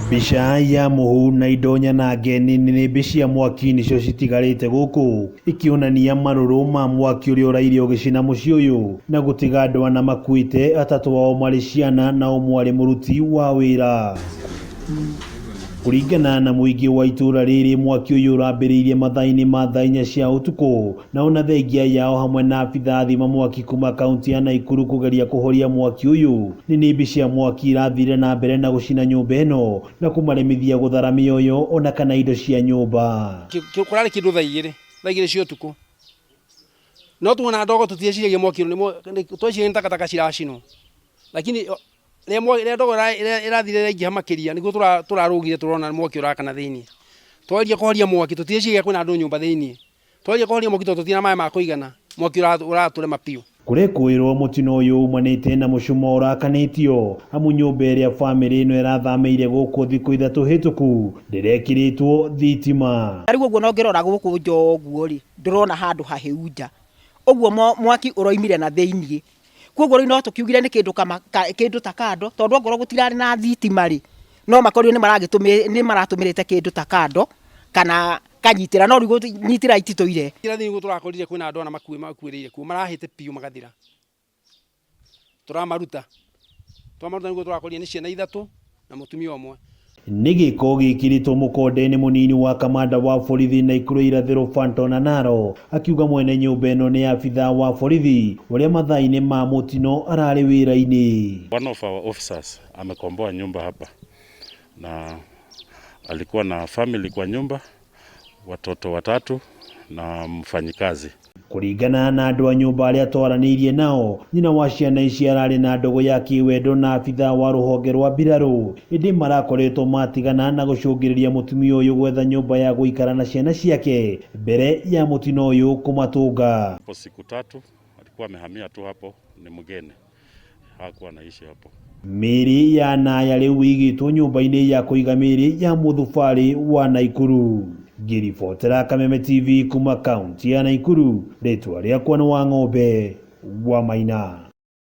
Mbica ya mũhu na indo nyanange nĩ nĩnĩmbĩ cia mwaki nĩcio citigarĩte gũkũ, ikĩonania marũrũ ma mwaki ũrĩa ũraire ũgĩcina mũciĩ ũyũ na gũtiga andũ ana makuĩte, atatũ ao marĩ ciana na ũmwe arĩ mũruti wa wĩra. Kũringana na mũingĩ wa itũra rĩrĩ, mwaki ũyũ ũrambĩrĩirie mathaa-inĩ ma thaa 4 cia ũtukũ, na ona thengia yao hamwe na abithaa thima mwaki kuma kaunti ya Naikuru kũgeria kũhoria mwaki ũyũ, nĩnĩmbĩ cia mwaki irathire na mbere na gũcina nyũmba ĩno na kũmaremithia gũthara mĩoyo ona kana indo cia nyũmba. Kũrarĩ kĩndũ thaa 2, thaa 2 cia ũtukũ, no tuona ndogo tũtieciragia mwaki, tweciragia nĩ takataka ciracinwo, lakini rĩrĩa ndogo ĩrathire ĩraingĩha makĩria nĩguo tũrarũgire tũrona mwaki ũrakana thĩiniĩ. Twageria kũhoria mwaki tũtieciragia kwĩna andũ nyũmba thĩiniĩ. Twageria kũhoria mwaki tondũ tũtirĩ na maĩ ma kũigana, mwaki ũratũrema biũ. Kũrekũĩrwo mũtino ũyũ umanĩte na mũcumaa ũrakanĩtio, amu nyũmba ĩrĩa bamĩrĩ ĩno ĩrathamĩire gũkũ thikũ 3 hĩtũku ndĩrekĩrĩtwo thitima. Rĩu ũguo na ũngĩrora gũkũ nja ũguo rĩ, ndũrona handũ hahĩu nja, ũguo mwaki ũroimire na thĩiniĩ. Koguo rĩu no tũkiugire nĩ kĩndũ kama kĩndũ ta kando, tondũ ongorwo gũtirarĩ na thitima rĩ, no makorirwo nĩ maratũmĩrĩte kĩndũ ta kando kana kanyitĩra, no rĩu nyitĩra ititũire. Thĩiniĩ nĩguo tũrakorire kwĩna andũ ana makuĩrĩire kuo, marahĩte biũ magathira. Tũramaruta, twamaruta nĩguo tũrakorire nĩ ciana 3 na mũtumia ũmwe. Nĩ gĩko gĩkĩrĩtwo mũkonde nĩ mũnini wa kamanda wa borithi Naikuru irathĩro Fanton Anaro, akiuga mwene nyũmba ĩno nĩ abithaa wa borithi ũrĩa mathaa-inĩ ma mũtino ararĩ wĩra-inĩ. One of our officers amekomboa nyumba hapa na alikuwa na family kwa nyumba, watoto 3 na mfanyikazi. Kũringana na andũ a nyũmba arĩa twaranĩirie nao, nyina wa ciana ici ararĩ na ndũgũ ya kĩwendo na abithaa wa rũhonge rwa mbirarũ, ĩndĩ marakoretwo matigana na gũcũngĩrĩria mũtumia ũyũ gwetha nyũmba ya gũikara na ciana ciake mbere ya mũtino ũyũ kũmatũnga. Hapo siku 3 alikuwa amehamia tu hapo, ni mgeni, hakuwa anaishi hapo. Mĩĩrĩ ya Naya rĩu ĩigĩtwo nyũmba-inĩ ya kũiga mĩĩrĩ ya mũthubarĩ wa Naikuru. Ngĩribotera Kameme TV kuma kaunti ya Naikuru, rĩtwa rĩakwa nĩ Wang'ombe wa Maina.